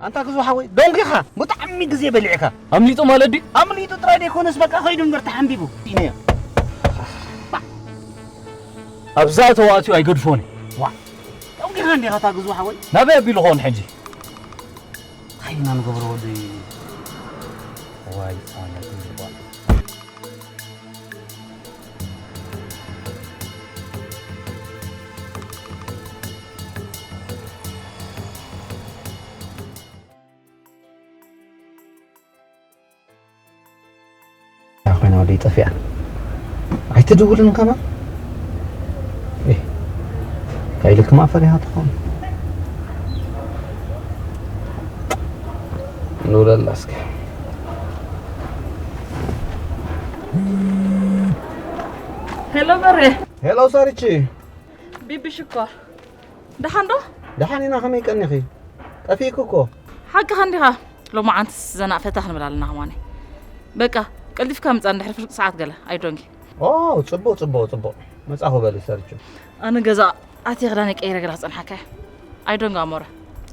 ኣንታ ክዙ ሓወይ፣ ዶንጊኻ ብጣዕሚ ግዜ በሊዕካ። ኣምሊጡ ማለት ድዩ? ኣምሊጡ ጥራይ ዘይኮነስ፣ በቃ፣ ከይዱ እምበር ተሓንቢቡ። ኢነዮ። ኣብዛ ተዋእትዩ ኣይገድፎን እዩ። ዋ፣ ዶንጊኻ እንዲኻ እታ ግዙ ሓወይ። ናበይ ኣቢሉ ኾን ሕጂ? እንታይ ኢና ንገብሮ ወደይ? ዋይ፣ ኣነ ግዙ። ኮይና ወደይ ጠፊኣ። ኣይትድውልን ከማን? እህ፣ ካይልክማ ፈሪሃ ትኾን? ንውለላ እስከ። ሄሎ በሬ። ሄሎ ሳሪቺ። ቢቢ ሽኮር። ደሓን ዶ? ደሓን ኢና፣ ከመይ ቀኒኺ? ጠፊእኪ እኮ። ሓቅኻ እንዲኻ። ሎማዓንትስ ዘና ፈታ ክንብል ኣለና ከማኒ። በቃ፣ ቀልጢፍካ ምጻ፣ እንድሕር ፍርቂ ሰዓት ገለ፣ ኣይዶንጊ። ኦ፣ ጽቡቕ፣ ጽቡቕ፣ ጽቡቕ። መጻኹ በሊ ሰርቹ። ኣነ ገዛ ኣትየ ክዳነይ ቀይረ ገለ ክጸንሓካ እየ። ኣይዶንጊ ኣሞረ።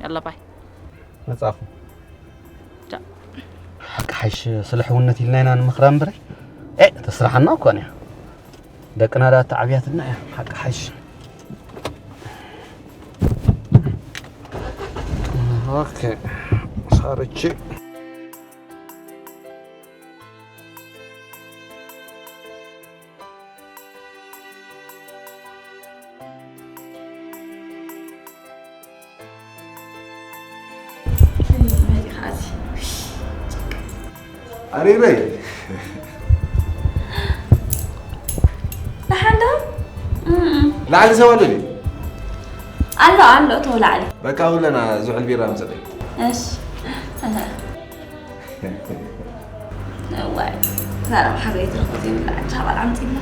ያላ ባይ። መጻኹ። ቻ። ሓቂ ሓይሽ ስለ ሕውነት ኢልና ኢና ንምኽራ እምበረ። ኤ፣ ተስራሓና እኮ እያ። ደቅና ዳ ተዓብያትና እያ። ሓቂ ሓይሽ። ኦኬ። ሳርቺ። ኣሪረይ። ደሓን ዶ? እም። ላዕሊ ሰብ ኣሎ ድዩ? ኣሎ፣ ኣሎ፣ እተው ላዕሊ። በቃ፣ ውለና ዝሑል ቢራ ኣምጽእለይ። እሺ። እዋይ፣ ዛረባ ሓገይ ትረኽቦ ዘይብላ፣ ኣንቺ ኣባል ኣምጺእና።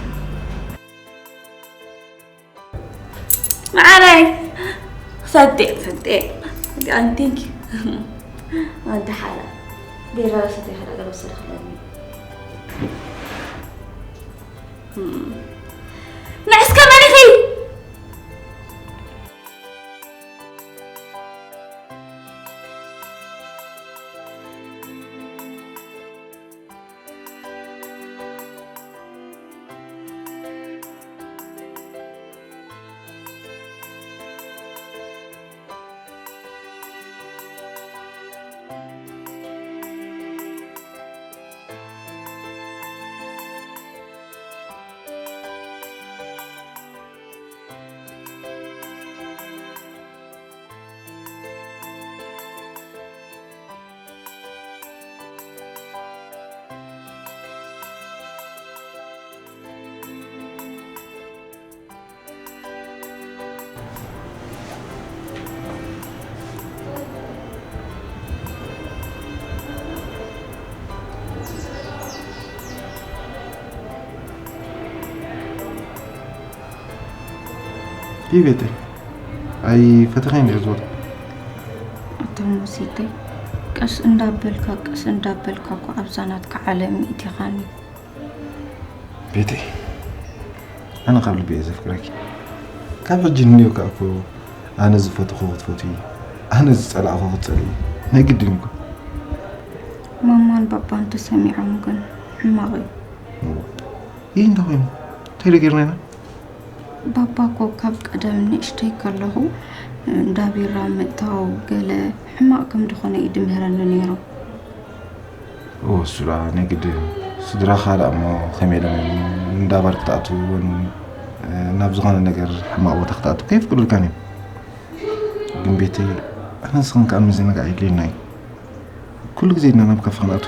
መዓረይ፣ ክሰቴ፣ ክሰቴ። Thank you። ኣንቲ ሓላ፣ ቢራ ሰተይ ሓላ ገለ ወሰድክለኒ። እም። ንዕስከ መን ኢኺ? ይህ ቤተይ ኣይፈተኸኝ ዶ ዝወጣ? ኣታ ሙሲተይ፣ ቀስ እንዳበልካ፣ ቀስ እንዳበልካ እኮ ኣብዛ ናትካ ዓለም ይእቲኻኒ። ቤተይ፣ ኣነ ካብ ልቢ እየ ዘፍቅረኪ። ካብ ሕጂ ንኔው ከኣ እኮ ኣነ ዝፈተኹ ክትፈትዊ፣ ኣነ ዝጸላእኹ ክትጸልኢ ናይ ግድን እኮ። ማማን ባባን ተሰሚዖም ግን ሕማቕ እዩ። እዋ፣ ይህ እንተ ኮይኑ እንታይ ዶ ጌርና ኢና? ባባ እኮ ካብ ቀደም ንእሽተይ ከለኹ እንዳ ቢራ ምእታው ገለ ሕማቕ ከም ዝኾነ እዩ ድምህረኒ ነይሩ። እወ፣ እሱ ደኣ ናይ ግድን እዩ። ስድራኻ ደኣ እሞ ከመይ ኢሎም እዮም እንዳ ባር ክትኣትው እውን፣ ናብ ዝኾነ ነገር ሕማቕ ቦታ ክትኣትው ከየፍቅዱልካን እዮም። ግን ቤተይ፣ ኣነ ንስኽን ከኣ ምዝንጋዕ የድልየና እዩ። ኩሉ ግዜ ኢልና ናብ ካፈ ክንኣቱ።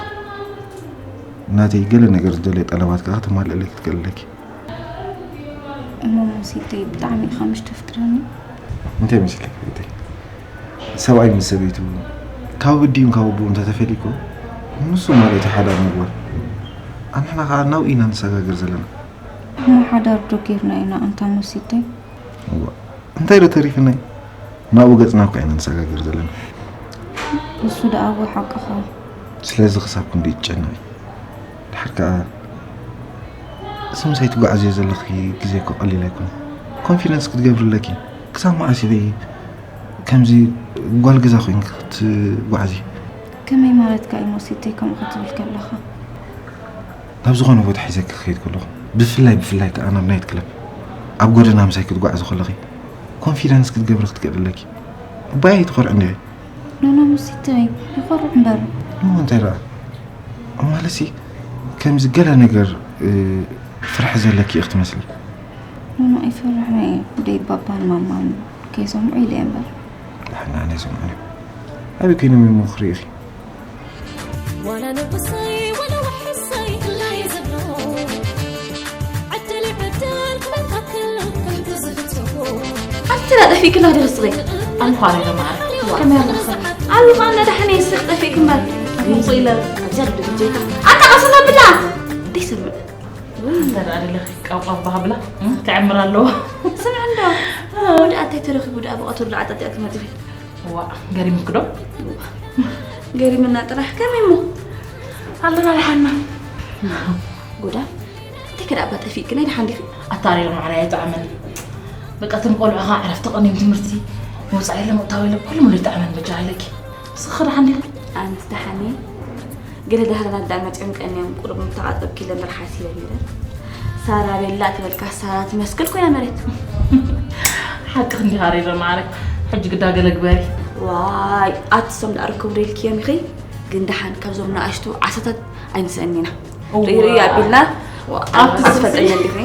ናተይ ገለ ነገር ዝደልዮ ጠለባት ከኣ ከተማልእለይ ክትክእል ኣለኪ። እሞ ሙሲተይ ብጣዕሚ ኢኻ ምሽ ተፍቅረኒ? እንታይ መሲልካ ክብሪተይ? ሰብኣይ ምስ ሰበይቱ ካብ ኣዲኡን ካብ ኣቦኡ እንተተፈልዩ እኮ ንሱ ማለት እዩ ሓዳር ምግባር። ኣንሕና ከኣ ናብኡ ኢና ንሰጋገር ዘለና። እሞ ሓዳር ዶ ጌርና ኢና ኣንታ ሙሲተይ? እዋ፣ እንታይ ዶ ተሪፍናይ? ናብኡ ገጽና እኮ ኢና ንሰጋገር ዘለና። እሱ ደኣ እወ ሓቅኻ። ስለዚ ክሳብ ክንደይ ትጨነቒ? ድሓር ከኣ እዚ ምሳይ ትጓዓዝዮ ዘለኺ ግዜ እኮ ቀሊል ኣይኮነን። ኮንፊደንስ ክትገብሪ ኣለኪ። ክሳብ መዓስ ኢኺ ከምዚ ጓል ገዛ ኮይንኪ ክትጓዓዚ? ከመይ ማለትካ እዩ ሞሲተይ ከምኡ ክትብል ከለኻ? ናብ ዝኾነ ቦታ ሒዘኪ ክኸይድ ከለኹ፣ ብፍላይ ብፍላይ ከኣ ናብ ናይት ክለብ ኣብ ጎደና ምሳይ ክትጓዓዚ ከለኺ ኮንፊደንስ ክትገብሪ ክትክእሊ ኣለኪ። እባይ ኣይትኾርዕን ዲኺ? ኖኖ ሞሲተይ ይኾርዕ እምበር። እሞ እንታይ ደኣ? ማለትሲ ከምዚ ገለ ነገር ፍርሒ ዘለኪ ኢኺ ትመስሊ። ኖኖ ኣይፈርሕን እየ፣ ደይ ባባን ማማን ከይሰምዑ ኢለ እየ እምበር። ንሕና ኣይሰምዑን እዮም። ኣበይ ኮይኖም እዮም ክርኢ ኢኺ? ኣቲ ላ ጠፊእክላ ዶ ስለ ኣልኳ ረ ማዓረ ከመይ ኣለኻ? ኣሉ ኸዓ እንዳዳሕነ ይስቅ ጠፊእክ እምበር። ምቁ ኢለ ኣብዚኣ ልብጀካ ኣታ ቀሰላ ብላ ደይሰምዕ። ተረኣ ደለኺ ቃውቃው ባህብላ ትዕምር ኣለዎ። ስምዕ እንዶ ወደ ኣታይ ተረኺቡ ደኣ ብቐትሩ ደኣ ጠጢዕክ መጢኺ። ዋ ገሪምክ ዶ? ገሪምና ጥራሕ ከመይ እሞ ኣለና ደሓና። ጉዳ እንታይ ከዳ ኣባ ጠፊእክ ናይ ደሓን ዲኺ? ኣታ ኣሬ ማዕረ ኣይጠዓመን። በቃ እቶም ቆልዑ ኸዓ ዕረፍቲ ቀንዮም ትምህርቲ ምውፃእ የለ ምእታው የለ ኩሉ ሙሉ ይጠዓመን በጃ ኣለኪ። ንስኺ ደሓን ዲኺ? ኣንቲ ደሓን እየ። ገለ ዳህረናት ደኣ መፂኦም ቀንዮም ቁሩብ ምተቓፀብኪ ኢለ እምበር ሓሲበ ነይረ። ሳራ ቤላ ትበልካ ሳራ ትመስክል ኮይና መሬት። ሓቅኺ እንዲኻ ኣሬ ማዕረ። ሕጂ ግዳ ገለ ግበሪ። ዋይ ኣቲ እሶም ደኣ ርክቡ ዶ ኢልክዮም ኢኺ? ግን ደሓን ካብዞም ንኣሽቱ ዓሳታት ኣይንስእን ኢና። ርእይ ርእይ ኣቢልና ኣቲ ትፈልጠኛ እንዲኺ?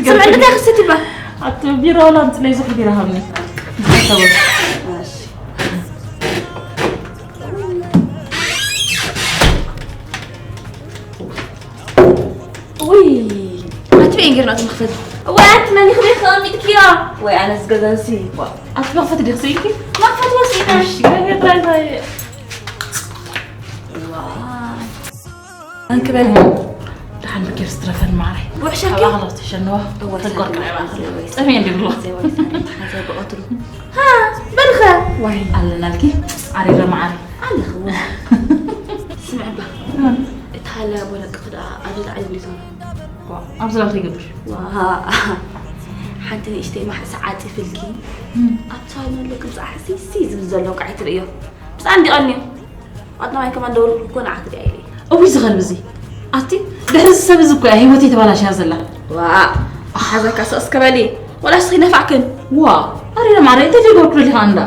ስምዒ እንታይ ክስቲ እባ? ኣቲ ቢራ ዋላ ኣምፅለይ ዝኹ ቢራ ሃብኒ። እሺ። ውይ ኣቲ በይን ጌርና እቲ መኽፈቲ። እዋይ ኣቲ መን ይኽሪ ተቐሚጥክዮ? ወይ ኣነስ ገዛሲ። ኣቲ መኽፈቲ ዲኽሲ ኢልኪ? መኽፈቲ ወሲና። እሺ፣ ገለ ጥራይ እንታይ? ዋይ። ኣንክበል። ደሓን ብኬር ስትረፈን ማዕረይ። ውሕሸኪ? ኣብ ኣኽላ ተሸነዋ። እወ፣ ተጎርቅዐ ባእኽሊ። ዘይወይ። ጠፍየ እንዲ ብሎ። ዘይወይ፣ ሓንሳይ ብቐትሩ። ሃ፣ በልኸ? ዋይ። ኣለናልኪ? ዓሪረ ማዕረይ። ኣለኽዎ። ስምዕባ። እም። እቲ ሃለያ ቦለቅኺ ደኣ ኣብዚ ላዕሊ ውሊቶም። ዋ፣ ኣብዚ ላዕሊ ይገብር። ዋ፣ ሓንቲ ንእሽተይ ማሕሲ ዓፂፍልኪ። እም። ኣብቲ ሳሎን ኣሎ ቅርፂ ዓሕሲ ሲ ዝብል ዘሎ እንቋዕ ኣይትርእዮ። ብፃ እንዲቐንዩ። ቀዳማይ ከማን ደውልኩ እኮ ንዓኺ ድያ ኢለ። እውይ ዝኸልብ እዚ። ኣቲ ድሕሪ እዚ ሰብ እዚ እኮ እያ ህይወተይ ተባላሽያ ዘላ። ዋ፣ ሓዛካ ስቕ እስከ በሊ። ወላ እስኺ ነፋዕክን። ዋ፣ ኣሬ ማዕረ እንታይ ጀገርኩ ደሊኻ እንዳ።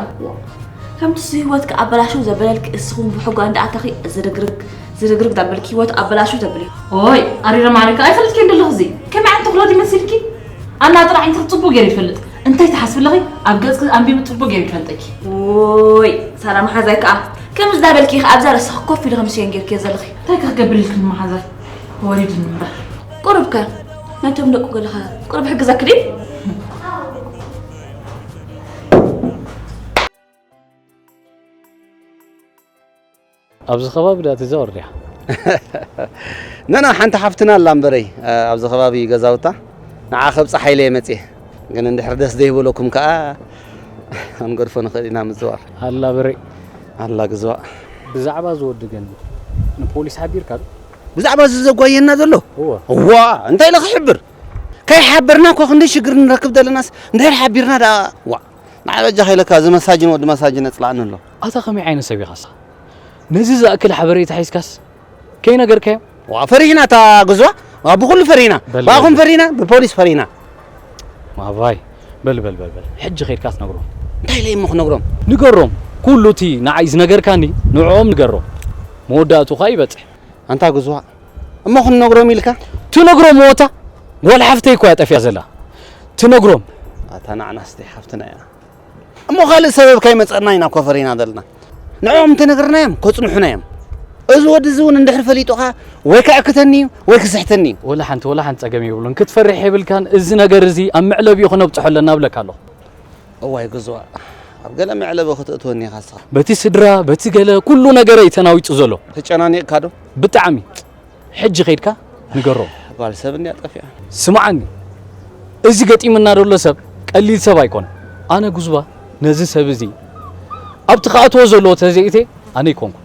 ከምቲ እሱ ህይወትኪ ኣበላሽው ዘበለልኪ እስኹም ብሕጓ እንዳኣተኺ ዝርግርግ ዝርግርግ ዳበልኪ ህይወት ኣበላሽው ተብሊ። ኦይ፣ ኣሬ ማዕረ ከ ኣይፈልጥኪ እንደለኹ እዚ። ከመይ ዓይነት ተኹላ ድዩ መሲልኪ? ኣና ጥራሕ ዓይንትኺ ጽቡቕ ገይሩ ይፈልጥ። እንታይ ትሓስቢ ኣለኺ? ኣብ ገጽኪ ኣንቢቡ ጽቡቕ ገይሩ ይፈልጠኪ። ውይ ሳራ መሓዛይ ከኣ ከምዚ ዳበልኪ ኢኺ ኣብዛ ርእስኺ ኮፍ ኢልኺ ምስየን ጌርክዮ ዘለኺ። እንታይ ከ ክገብር ኢልክኒ መሓዛይ? ወሪድኒ እምበር። ቁሩብ ከ ነቶም ደቁ ገለኻ ቁሩብ ሕግዘኪ ድዩ? ኣብዚ ከባቢ ድኣ ትዛወር ድያ? ነና ሓንቲ ሓፍትና ኣላ እምበረይ ኣብዚ ከባቢ ገዛውታ ንዓ ከብፅሓ ኢለ እየ መፅየ። ግን እንድሕር ደስ ዘይበለኩም ከዓ ክንገድፎ ንኽእል ኢና ምዝዋር። ኣላ በረይ። ኣላ ግዝዋ። ብዛዕባ እዚ ወዲ ግን ንፖሊስ ሓቢርካ ዶ? ብዛዕባ እዚ ዘጓየና ዘሎ? እወ። እዋ እንታይ ኢለ ክሕብር? ከይሓበርና እኳ ክንደይ ሽግር ንረክብ ዘለናስ እንድሕር ሓቢርና ደኣ ዋ። ንዓ በጃኻ ኢለካ እዚ መሳጅን ወዲ መሳጅን የፅልኣኒ ኣሎ። ኣታ ከመይ ዓይነት ሰብ ኢኻሳ? ነዚ ዝኣክል ሓበሬታ ሒዝካስ ከይነገርካዮም? ዋ ፈሪሕና እታ ግዝዋ ዋ ብኹሉ ፈሪሕና በል፣ ብኣኹም በል። ፈሪሕና ብፖሊስ ፈሪሕና። ማባይ በል በል በል በል ሕጂ ከይድካ ትነግሮም። እንታይ ኢለ እሞ ክነግሮም? ንገሮም ኩሉ እቲ ንዓይ ዝነገርካኒ ንዕኦም ንገሮም። መወዳእቱ ኸኣ ይበጽሕ። ኣንታ ግዝዋ እሞ ክንነግሮም ኢልካ? ትነግሮም ወታ ጓል ሓፍተይ እኮ እያ ጠፊኣ ዘላ። ትነግሮም። ኣታ ንዓናስ ደይ ሓፍትና እያ። እሞ ካልእ ሰበብ ከይመጸና ኢና እኮ ፈሪና ዘለና። ንዕኦም እንተነገርናዮም ከጽንሑና እዮም። እዚ ወዲ እዚ እውን እንድሕር ፈሊጡ ኸኣ ወይ ከዕክተኒ እዩ ወይ ክስሕተኒ እዩ። ወላ ሓንቲ ወላ ሓንቲ ጸገም የብሉን። ክትፈርሕ የብልካን። እዚ ነገር እዚ ኣብ መዕለቢኡ ክነብጽሖ ኣለና እብለካ ኣለኹ። እዋይ ግዝዋ ኣብ ገለ መዕለቢ ክትእትወኒ ኢኻ እስኻ። በቲ ስድራ በቲ ገለ ኩሉ ነገረይ ተናዊጹ ዘሎ። ተጨናኒቕካ ዶ? ብጣዕሚ። ሕጂ ከይድካ ንገሮም። ጓል ሰብ እንድያ ጠፊኣ። ስምዓኒ፣ እዚ ገጢሙና ዘሎ ሰብ ቀሊል ሰብ ኣይኮነን። ኣነ ጉዝባ ነዚ ሰብ እዚ ኣብቲ ክኣትዎ ዘለዎ ተዘይእትየ ኣነ ኣይኮንኩን።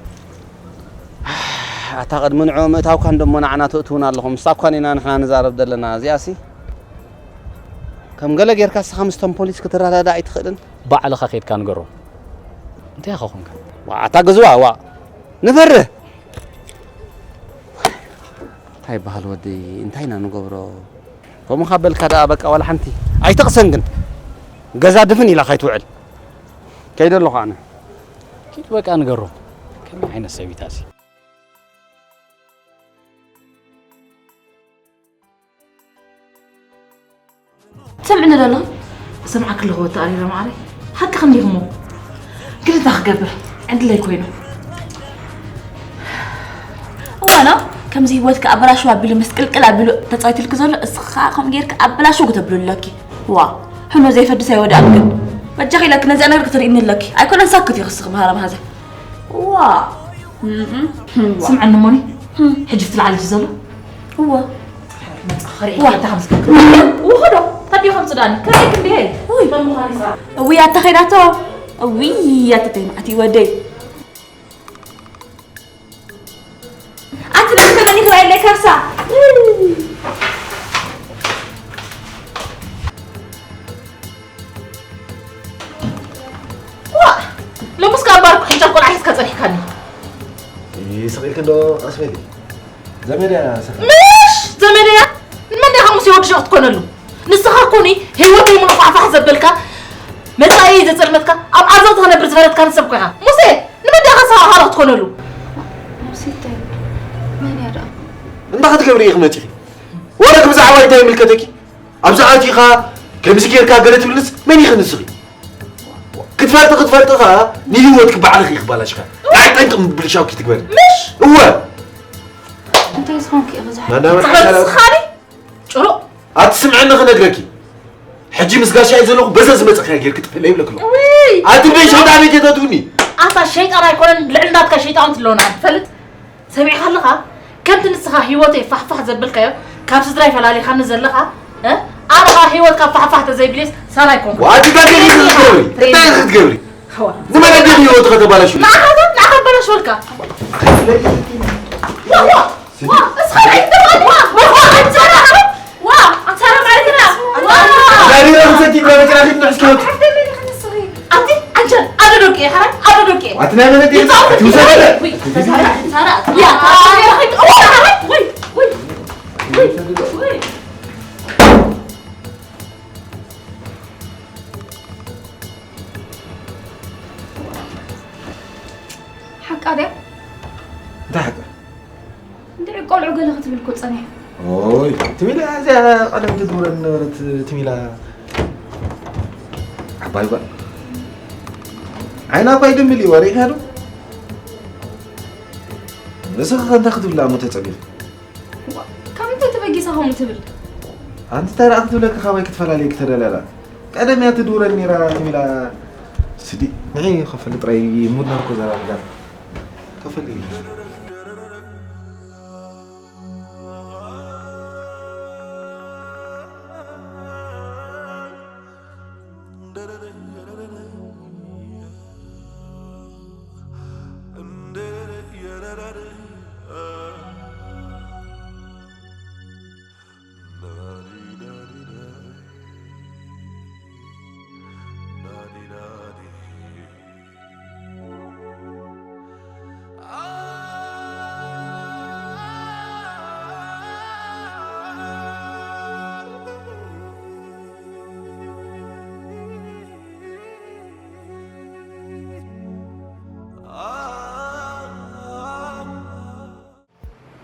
ኣታ ቅድሚ ንዕኡ ምእታውካ እንደሞ ንዓና ተእትውና ኣለኹም። ምስታ እኳ ኢና ንሕና ንዛረብ ዘለና። እዚኣሲ ከም ገለ ጌርካ እስኻ ምስቶም ፖሊስ ክትረዳዳእ ኣይትኽእልን? ባዕልኻ ከይድካ ንገሮም። እንታይ ኢኻ ኾንካ? ዋ፣ ኣታ ገዝዋ፣ ዋ። ንፈርህ። እንታይ ይበሃል ወደይ፣ እንታይ ኢና ንገብሮ? ከምኡ ካብ በልካ ደኣ በቃ ዋላ ሓንቲ። ኣይተቕሰን ግን። ገዛ ድፍን ኢላ ካይትውዕል። ከይደ ኣለኹ ኣነ። ኪድ በቃ ንገሮ። ከመይ ዓይነት ሰብ እዩ ታሲ? ትሰምዕኒ ዶ ኣለኺ? እሰምዓኪ ኣለኹ ወዲ ኣሪራ መዓረይ። ሓቅኺ እንዲኺ እሞ። ግን እንታይ ክገብር? ዕድለይ ኮይኑ። እዋና ከምዚ ህይወትኪ ኣበላሽው ኣቢሉ ምስቅልቅል ኣቢሉ ተጻይትልኪ ዘሎ እስኺ ከዓ ከምኡ ጌርኪ ኣበላሽው ክተብሉ ኣለኪ። ዋ፣ ሕኖ ዘይፈድስ ኣይወድኣን ግን። በጃኺ ኢለኪ ነዚኣ ነገር ክትርእይኒ ኣለኪ። ኣይኮነን ሳክት ኢኺ እስኺ መሃራ መሃዛ። ዋ። እም፣ እም። ስምዐኒ እሞኒ፣ እም። ሕጂ ትልዓል ድዩ ዘሎ? እወ። መጻ፣ ኸሪኤ ዋ። እንታይ ከም ዝገብር። እወ፣ ኸዶ፣ ተዲዮ ከም ጽዳኒ። ከመይ ክንዲየ? ውይ። መምዃኒ ጻ። እውይ፣ ኣታ ኸይዳቶ። እውይ፣ ኣታ ተይ መዓት እዩ ወደይ። ኣቲ ደስ ተመኒ ተባይለ ከርሳ። ዋ! ሎምስ ከኣ ባርኩ ሕጫ ቆልዓ ሒዝካ ጸኒሕካኒ። ይስቕ ኢልኪ እንዶ ቀስ በሊ። ዘመድ እያ ስርሐ። ምሽ ዘመድ እያ? ንመን ዲኻ ሙሴ ወዲ ሸቕ ትኮነሉ? ንስኻ እኮ ኒ ህይወተይ ሙሉእ ፋሕፋሕ ዘበልካ፣ መጻኢ ዘጸልመትካ፣ ኣብ ዓዘቕቲ ክነብር ዝፈረድካኒ ሰብ እኮ ኢኻ። ሙሴ፣ ንመን ዲኻ ንስኻ ካልእ ክትኮነሉ? ሙሴ እንታይ? መን እያ ደኣ? እንታይ ክትገብሪ ኢኺ መጺኺ? ወላ ብዛዕባ እንታይ ይምልከተኪ? ኣብዚ ኣቲኻ ከምዚ ጌርካ ገለ ትብልስ መን ኢኺ ንስኺ? ክትፈልጢ ክትፈልጢ ኸኣ ንህይወትኪ ባዕልኺ ኢኺ ባላሽካ። ንዓይ ጠንቂ ምብልሻው ክትግበሪ። ምሽ! እወ! እንታይ ዝኾንኪ ኢኺ ዝሓ-? ናናመ ትፈልጢ ሓሳብ ስኻኒ? ጭሩቕ! ኣቲ ስምዕኒ ክነግረኪ። ሕጂ ምስ ጋሻይ ዘለኹ በዛ ዝመጸኻዮ ጌርኪ ጥፍእለይ ይብለኪ ኣለኹ። ውይ! ኣቲ በይ ሸጣ ቤት የተትውኒ። ኣታ ሸይጣን ኣይኮነን ልዕሊ ናትካ ሸይጣን ትለውና ትፈልጥ? ሰሚዕካ ኣለኻ? ከምቲ ንስኻ ህይወተይ ፋሕፋሕ ዘበልካዮ፣ ካብ ስድራይ ፈላሊኻኒ ዘለኻ፣ እ? ኣነ ኸኣ ህይወትካ ፋሕፋሕ ተዘይብልየስ ሳራ ኣይኮንኩን። ወኣቲ እንታይ ኢኺ ክትገብሪ? እንታይ ኢኺ ክትገብሪ? ዋ። ንመን ኣዲኺ ህይወቱ ከተባላሽው? ንዓኻ፣ ንዓኻ ኣባላሽወልካ። ዋ፣ ዋ፣ ዋ፣ እስኻ እንታይ ክትገብር? ዋ፣ ዋ፣ ዋ፣ ኣንታ ዋ፣ ኣንታ ማለት ኢና። ዋ። ዛሬ ራሱ ሰኪ ብላ መኪና ፊት ንሕስኪ ወጥ። ኣቲ፣ ኣንቸል፣ ኣዶ ዶቂ፣ ሓራ፣ ኣዶ ዶቂ። ኣቲ ናይ መን ኣዲ? ይጻወት። ኣቲ ውሰድ። ውይ፣ ሳራ፣ ሳራ፣ ያ፣ ሳራ፣ ወይ፣ ወይ፣ ወይ፣ ወይ። ሓቃ ድያ? እንታይ ሓቃ? እንድዒ ቆልዑ ገለ ክትብል እኮ ጸኒሐ። ኦይ፣ ትሚላ እዚኣ ቀደም ትድውረኒ ነበረት፣ ትሚላ ዓባይ ጓል። ዓይና እኳ ይግምል እዩ፣ ወሪእካ ዶ? ንስኺ ከ እንታይ ክትብላ እሞ ተጸቢኺ? ዋ፣ ካብ ምንታይ ተበጊሳ ከምኡ ትብል? ኣንቲ እንታይ ደኣ ክትብለኪ ካባይ ክትፈላልየኪ ተደልያ ደኣ? ቀደም እያ ትድውረኒ ነይራ ትሚላ ስዲ። ንዒ ከፈሊ ጥራይ ሙድ ናርኮ ዘራርጋ። ከፈሊ።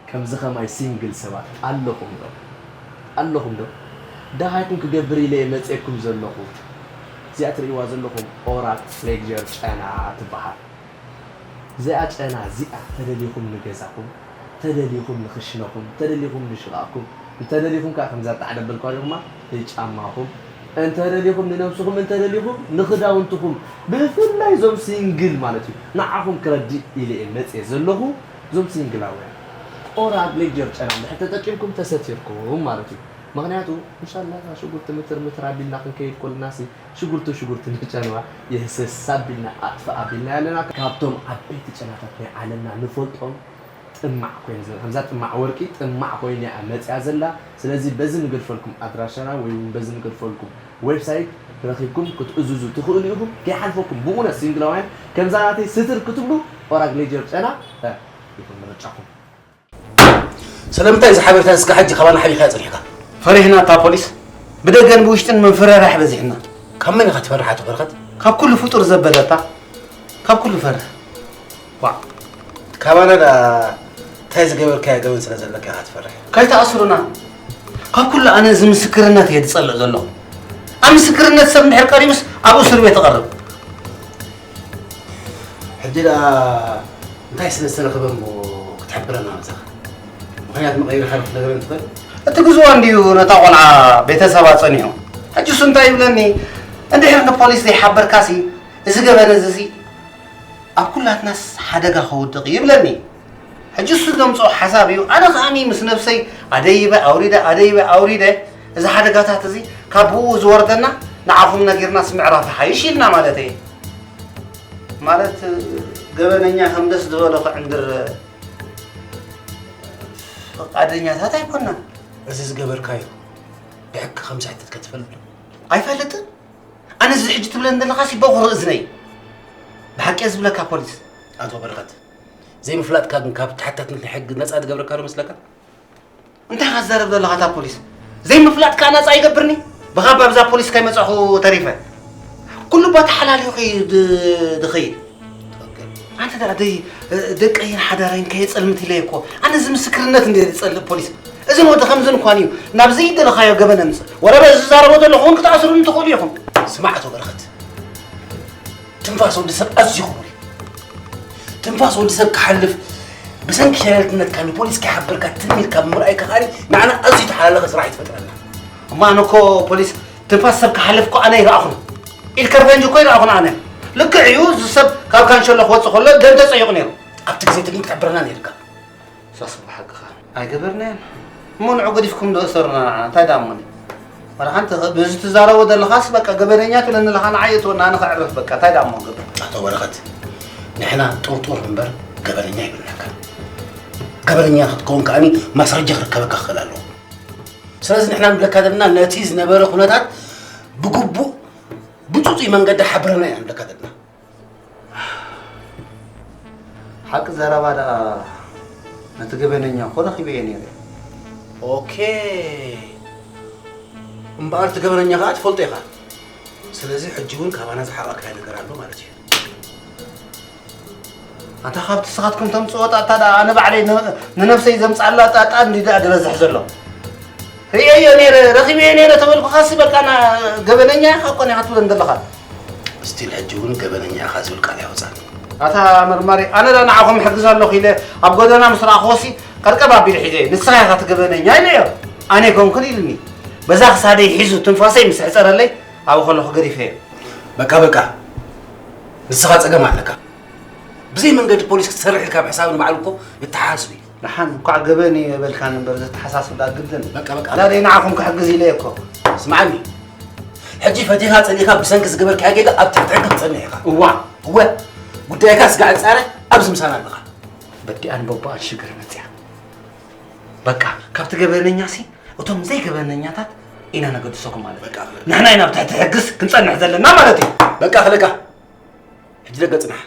ከምዚ ኸማይ ሲንግል ሰባት ኣለኹም ዶ? ኣለኹም ዶ? ደሃይኩም ክገብር ኢለ እየ መጺኤኩም ዘለኹ። እዚኣ ትርእይዋ ዘለኹም ኦራል ሌክቸር ጨና ትበሃል። እዚኣ ጨና እዚኣ ተደሊኹም ንገዛኹም፣ ተደሊኹም ንኽሽነኹም፣ ተደሊኹም ንሽቓቕኩም፣ እንተደሊኹም ከኣ ከምዛ ጣዕደ በልኳ ዶማ ንጫማኹም፣ እንተደሊኹም ንነብስኹም፣ እንተደሊኹም ንኽዳውንትኹም፣ ብፍላይ እዞም ሲንግል ማለት እዩ። ንዓኹም ክረድእ ኢለ እየ መጽየ ዘለኹ። እዞም ሲንግላውያን ኦራል ሌክቸር ጨና እንድሕር ተጠቂምኩም ተሰቲርኩም ማለት እዩ። ምኽንያቱ እንሻላ እዛ ሽጉርቲ ምትር ምትር ኣቢልና ክንከይድ ከለናሲ ሽጉርቲ ሽጉርቲ ንጨንዋ የህሰስ ኣቢልና ኣጥፍእ ኣቢልና ኣለና። ካብቶም ዓበይቲ ጨናታት ናይ ዓለምና ንፈልጦም ጥማዕ ኮይነ ዘላ፣ ከምዛ ጥማዕ ወርቂ ጥማዕ ኮይነ እያ መጽያ ዘላ። ስለዚ በዚ ንገድፈልኩም ኣድራሻና ወይ እውን በዚ ንገድፈልኩም ዌብሳይት ረኺብኩም ክትእዝዙ ትኽእሉ ኢኹም። ከይሓልፈኩም ብእውነት ሲንግላውያን ከምዛ ናተይ ስትር ክትብሉ ኦራግ ሌጀር ጨና እ፣ ይኹን ምርጫኹም። ስለምንታይ እዚ ሓበሬታ እስከ ሕጂ ካባና ሓቢኻ ጸኒሕካ? ፈሪሕና እታ ፖሊስ፣ ብደገን ብውሽጥን ምፍርራሕ በዚሕና። ካብ መን ኢኻ ትፈርሕ ኣቶ በረኸት? ካብ ኩሉ ፍጡር ዘበለታ ካብ ኩሉ ፈርሕ። ዋ፣ ካባና ደኣ እንታይ ዝገበርካዮ ገበን ስለ ዘለካ ኢኻ ትፈርሕ? ከይትኣስሩና። ካብ ኩሉ ኣነ እዚ ምስክርነት እየ ዝጸልእ ዘለኹ። ኣብ ምስክርነት ሰብ እንድሕር ቀሪቡስ ኣብኡ እስር ቤት እቐርብ። ሕጂ ደኣ እንታይ ስለ ዝተረኸበ እሞ ክትሕብረና መጻኻ? ምኽንያት መቐይርካ ዶ ክትነግረኒ ትኽእል? እቲ ግዝዋ እንድዩ ነታ ቆልዓ ቤተሰባ ጸኒሑ። ሕጂ እሱ እንታይ ይብለኒ? እንድሕር ንፖሊስ ዘይሓበርካሲ እዚ ገበን እዚ ኣብ ኩላትናስ ሓደጋ ከውድቕ እዩ ይብለኒ። ሕጂ እሱ ዘምፅኦ ሓሳብ እዩ። ኣነ ከዓኒ ምስ ነብሰይ ኣደይበ ኣውሪደ ኣደይበ ኣውሪደ እዚ ሓደጋታት እዚ ካብ ብኡ ዝወርደና ንዓኹም ነጊርናስ ምዕራፍ ይሓይሽ ኢልና ማለት እየ። ማለት ገበነኛ ከም ደስ ዝበሎ ክዕንድር ፍቓደኛታት ኣይኮናን። እዚ ዝገበርካዮ ብሕጊ ከም ዝሕተት ከ ትፈልጥ ዶ? ኣይፈልጥን። ኣነ እዚ ሕጂ ትብለኒ ዘለኻሲ በቑሪ እዝነይ። ብሓቂ እየ ዝብለካ ፖሊስ። ኣቶ በረኸት፣ ዘይምፍላጥካ ግን ካብ ተሓታትነት ናይ ሕጊ ነፃ ዝገብረካ ዶ መስለካ? እንታይ ኢኻ ትዛረብ ዘለኻ እታ ፖሊስ? ዘይምፍላጥ ከኣ ነፃ ይገብርኒ? ብኻባ ብዛ ፖሊስ ከይመጻኹ ተሪፈ። ኩሉ ቦታ ሓላልዩ ከይድ ድኸይድ። ኣንተ ደኣ ደይ ደቀይን ሓዳረይን ከየጸልምት ኢለ እኮ ኣነ እዚ ምስክርነት እንደ ዝጸልእ ፖሊስ እዝን ወዲ ከምዝን እኳን እዩ ናብ ዘይደለኻዮ ገበን ኣምጽእ። ወረ በዚ ዝዛረቦ ዘለኹ እውን ክትኣስሩኒ ትኽእሉ ኢኹም። ስማዕ ኣቶ በረኸት፣ ትንፋስ ወዲ ሰብ ኣዝዩ ክቡር እዩ። ትንፋስ ወዲ ሰብ ክሓልፍ ብሰንኪ ሸለልትነትካ ንፖሊስ ከይሓበርካ ትም ኢልካ ብምርኣይካ ከኣ ንዓና ኣዝዩ ተሓላለኸ ስራሕ እዩ ትፈጥረልና። እሞ ኣነ እኮ ፖሊስ ትንፋስ ሰብ ክሓልፍ እኮ ኣነ ይረኣኹን። ኢድ ከርፈንጅ እኮ ይረኣኹን ኣነ። ልክዕ እዩ፣ እዚ ሰብ ካብ ካንሸሎ ክወጽእ ከሎ ደም ተጸይቑ ነይሩ። ኣብቲ ግዜ እቲ ግን ክትሕብረና ነይርካ። ሳስ ብሓቅኻ ኣይገበርናዮን። እሞ ንዑ ገዲፍኩም ዶ እሰሩና ንዓና? እንታይ ደኣ እሞኒ? ዋላ ሓንቲ በዚ ትዛረቦ ዘለኻስ በቃ ገበነኛ ትብለኒ ኣለኻ፣ ንዓይ እትወና ኣነ ከዕርፍ በቃ። እንታይ ደኣ እሞ ገበር? ኣቶ በረኸት፣ ንሕና ጥርጡር እምበር ገበነኛ ኣይብልናካ። ገበነኛ ክትከውን ከኣኒ ማስረጃ ክርከበካ ክኽእል ኣለዎ። ስለዚ ንሕና ንብለካ ዘለና ነቲ ዝነበረ ኩነታት ብግቡእ ብጽጹይ መንገዲ ሓብረና ኢና ንብለካ ዘለና። ሓቂ ዘረባ ደኣ ነቲ ገበነኛ እኮ ረኺበዮ ነይረ። ኦኬ፣ እምበኣር እቲ ገበነኛ ከኣ ትፈልጦ ኢኻ። ስለዚ ሕጂ እውን ካባና ዝሓባእካዮ ነገር ኣሎ ማለት እዩ። ኣታ ካብቲ ንስኻትኩም ተምጽኦ ጣጣ ደኣ ኣነ ባዕለይ ን- ንነብሰይ ዘምጽኣላ ጣጣ እንዲ ደኣ ዝበዝሕ ዘሎ። ርእየዮ ነይረ፣ ረኺበዮ ነይረ ተበልኩኻሲ በቃ ና- ገበነኛ ኢኻ እኮ ኒኻ ትብለን ዘለኻ። ስቲል ሕጂ እውን ገበነኛ ኢኻ ዝብል ቃል ኣይወጻእን። ኣታ መርማሪ፣ ኣነ ዳ ንዓኹም እሕግዝ ኣለኹ ኢለ ኣብ ጎደና ምስ ረኣኹዎሲ ቀርቀብ ኣቢለ ሒዘ፣ ንስኻ ኢኻ እቲ ገበነኛ ኢለዮ። ኣነ ኣይኮንኩን ኢልኒ። በዛ ክሳደይ ሒዙ ትንፋሰይ ምስ ሕጸረለይ ኣብኡ ከለኹ ገዲፈዮ። በቃ በቃ፣ ንስኻ ጸገም ኣለካ። ብዘይ መንገዲ ፖሊስ ክትሰርሕ ኢልካ ምሕሳብ ንባዕሉ እኮ የተሓሳስብ እዩ። ደሓን እንኳዕ ገበን እዩ የበልካኒ እምበር ዘተሓሳስብ ደኣ ግድን። በቃ በቃ። ኣላ ደይ ንዓኹም ክሕግዝ ኢለ እኮ። ስምዓኒ፣ ሕጂ ፈቲኻ ጸሊእካ ብሰንኪ ዝገበርካዮ ጌጋ ኣብ ትሕቲ ሕጊ ክትጸንሕ ኢኻ። እዋ። እወ፣ ጉዳይካ ስጋዕ ጻረ ኣብዚ ምሳና ኣለኻ። በዲኣን በቦኣን ሽግር መጽያ። በቃ ካብቲ ገበነኛሲ እቶም ዘይገበነኛታት ኢና ነገድሰኩም ማለት እዩ። በቃ። ንሕና ኢና ኣብ ትሕቲ ሕግስ ክንጸንሕ ዘለና ማለት እዩ። በቃ ክለካ ሕጂ ደገ ጽናሕ።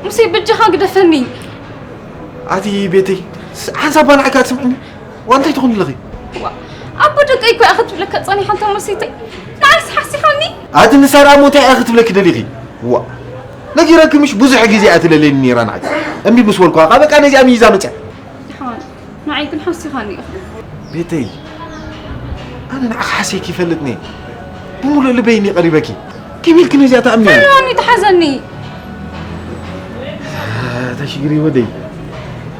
ሙሴ በጃኻ ግደፈኒ። ኣቲ ቤተይ ሓንሳብ ባንዓካ ትስምዕኒ ዋ እንታይ ትኾኒ ኣለኺ? ኣቦ ደቀይ እኮ እያ ክትብለካ ጸኒሓ እንተ ሙሴተይ ንዓይስ ሓሲኻኒ። ኣቲ ንሳ ደኣ እሞ እንታይ እያ ክትብለኪ ደሊኺ? ዋ ነጊረኪ ምሽ ብዙሕ ግዜ እያ ትለለኒ ነይራ ንዓይ። እምቢ ምስ በልኩ ከዓ በቃ ነዚኣ ምይዛ መፅያ። ደሓን ንዓይ ግን ሓሲኻኒ ኢኻ። ቤተይ ኣነ ንዓኺ ሓስየኪ ይፈልጥኒ። ብምሉእ ልበይ እኒ ቀሪበኪ። ከመይ ኢልኪ ነዚኣ ትኣምኒ? ፈሪሃኒ ትሓዘኒ። እታ ሽግሪ ወደይ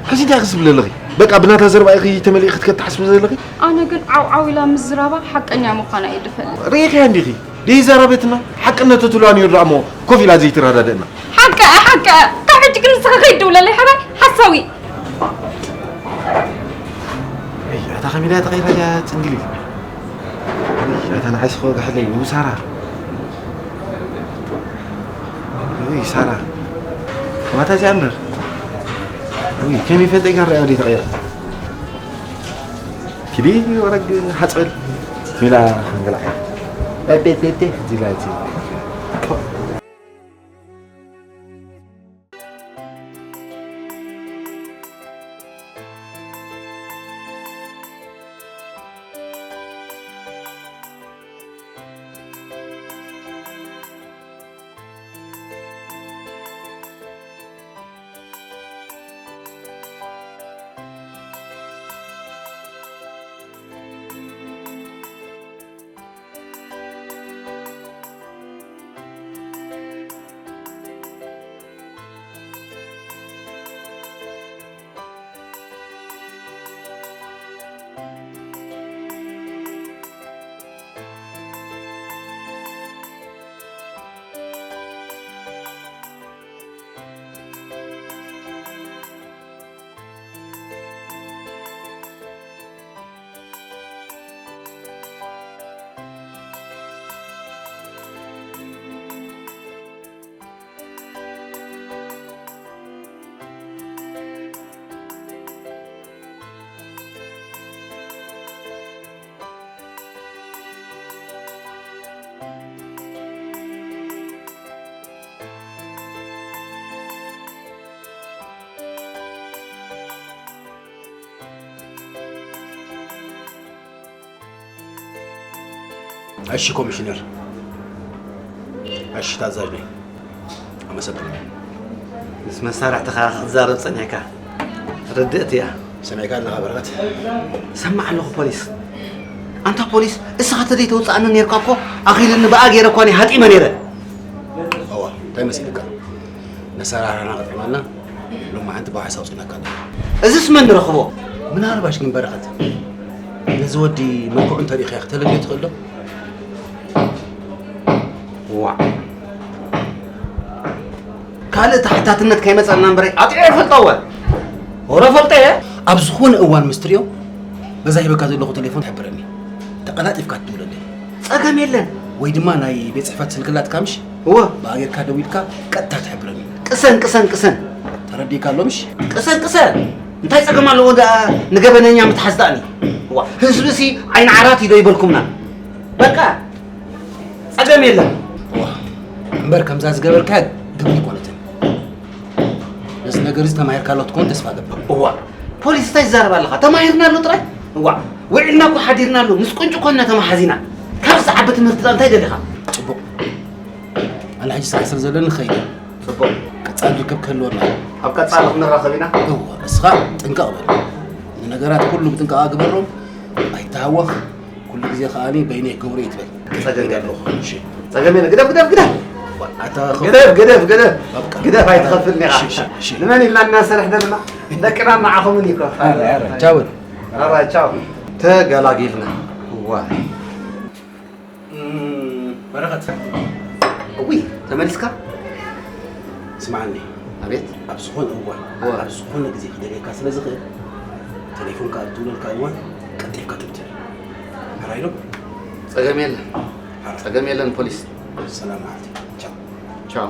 ሕዚ እንታይ ክስብ ዘለኺ? በቃ ብናታ ዘረባ ኢኺ ተመሊእኺ ክትከድ ትሓስቢ ዘለኺ? ኣነ ግን ዓው ዓው ኢላ ምዝራባ ሓቀኛ ምዃና እየ ድፈልጥ። ርኢኽያ እንዲኺ? ደይዛረበትና ሓቅነቱ ትብልዋ ነይሩ ደኣ እሞ ኮፍ ኢላ ዘይትረዳደእና። ሓቂ ሓቂ ካብ ሕጂ ግን ንስኻ ከይትድውለለይ ሓባይ ሓሳዊ። እይ፣ ኣታ ከመይ ኢላ ተቐይራ እያ ጽንግሊት? እይ፣ ኣታ ንዓይስ እኮ ጋሕለይ፣ ው ሳራ። ውይ፣ ሳራ። ማታ እዚኣ እምበር። ውይ፣ ከመይ ይፈልጠ ጋር ሪኣ ወዲህ ተቐይራ። ኪዲ ወረግ ሓጽበል። ሚላ ክንገላዕ። ቤት ቤት ቤት ዚላ ዚ። እሺ ኮሚሽነር፣ እሺ ታዛዥ ነኝ። ኣመሰግናለሁ። ምስ መሳርሕትኻ ክትዛረብ ጸኒሕካ ርድእቲ እያ። ሰሚዕካ ኣለኻ በረኸት? ሰማዕ ኣለኹ ፖሊስ። ኣንታ ፖሊስ፣ እስኻ ተዘይተውፅኣኒ ነርካ እኮ ኣኺሉኒ ብኣ ገይረ እኳ እኔ ሃጢመ ነይረ። እዋ፣ እንታይ መሲልካ? መሳርሕና ቀጢመልና ሎማዓንቲ ብዋሕስ ኣውፂእናካ ኣለና። እዝስ መን ንረኽቦ? ምናልባሽ ግን በረኸት፣ ነዚ ወዲ መልክዑ እንተሪእኻዮ ክተለልዮ ትኽእል ዶ? ዋዕ። ካልእ ተሓታትነት ከይመፀና እምበረይ ኣጥዕዮ ይፈልጦ እወ። ወረ ፈልጦ እየ። ኣብ ዝኾነ እዋን ምስ ትሪኦ በዛ ሂበካ ዘለኹ ቴሌፎን ትሕብረኒ። ተቐላጢፍካ ትድውለለይ። ፀገም የለን። ወይ ድማ ናይ ቤት ፅሕፈት ስልኪ ኣላትካ ምሽ? እወ። ብኣጌርካ ደዊልካ ቀጥታ ትሕብረኒ። ቅሰን ቅሰን ቅሰን። ተረዲእካ ኣሎ ምሽ? ቅሰን ቅሰን። እንታይ ፀገም ኣለዎ ደኣ ንገበነኛ ምትሓዝ ደኣኒ? ዋ ህዝብሲ ዓይኒ ዓራት እዩ ዶ ይበልኩምና? በቃ ጸገም የለን። እዋ እምበር ከምዛ ዝገበርካያ ግብሪ ኣይኮነትን። ነዚ ነገር እዚ ተማሂርካሉ ክትኮን ተስፋ እገብር። እዋ ፖሊስ እንታይ ዝዛረብ ኣለኻ? ተማሂርና ኣሎ ጥራይ። እዋ ውዒልና እኮ ሓዲርና ኣሎ። ምስ ቁንጪ ኮንና ተማሓዚና። ካብ ዝዓቢ ትምህርቲ እንታይ ደሊኻ? ጽቡቕ። ኣነ ሕጂ ስራሕ ስለ ዘለኒ ክኸይድ እየ። ጽቡቕ። ቀጻሊ ርክብ ክህልወና እዩ። ኣብ ቀጻሊ ክንራኸብ ኢና። እዋ እስኻ ጥንቀቕ በል። ንነገራት ኩሉ ብጥንቃቐ ግበሮም። ኣይተሃወኽ። ኩሉ ግዜ ከኣ በይነይ ክገብሮ ይትበል። ጸገም የለዎ። እሺ። ጸገም የለ። ግደፍ፣ ግደፍ፣ ግደፍ። ኣታ ግደፍ፣ ግደፍ፣ ግደፍ። በቃ። ግደፍ ኣይትኸፍልኒ ኢኻ። እሺ፣ እሺ፣ እሺ። ንመን ኢልና እናሰርሕ ዘለና? ደቅና ንዓኹምን ይኮ። ኣረ፣ ኣረ፣ ቻው። ኣረ፣ ቻው። ተገላጊልና። ዋ። እም፣ በረኸት። እውይ፣ ተመሊስካ? ስምዓኒ። ኣቤት። ኣብ ዝኾነ እዋን፣ እዋ። ኣብ ዝኾነ ግዜ ክደልየካ ስለ ዝኽእል፣ ቴሌፎንካ ኣብ ትብለልካ እዋን ቀልጢፍካ ትብትል። ሕራይ ዶ? ጸገም የለን። ሕራይ። ጸገም የለን ፖሊስ። ሰላም መዓልቲ። ቻው። ቻው።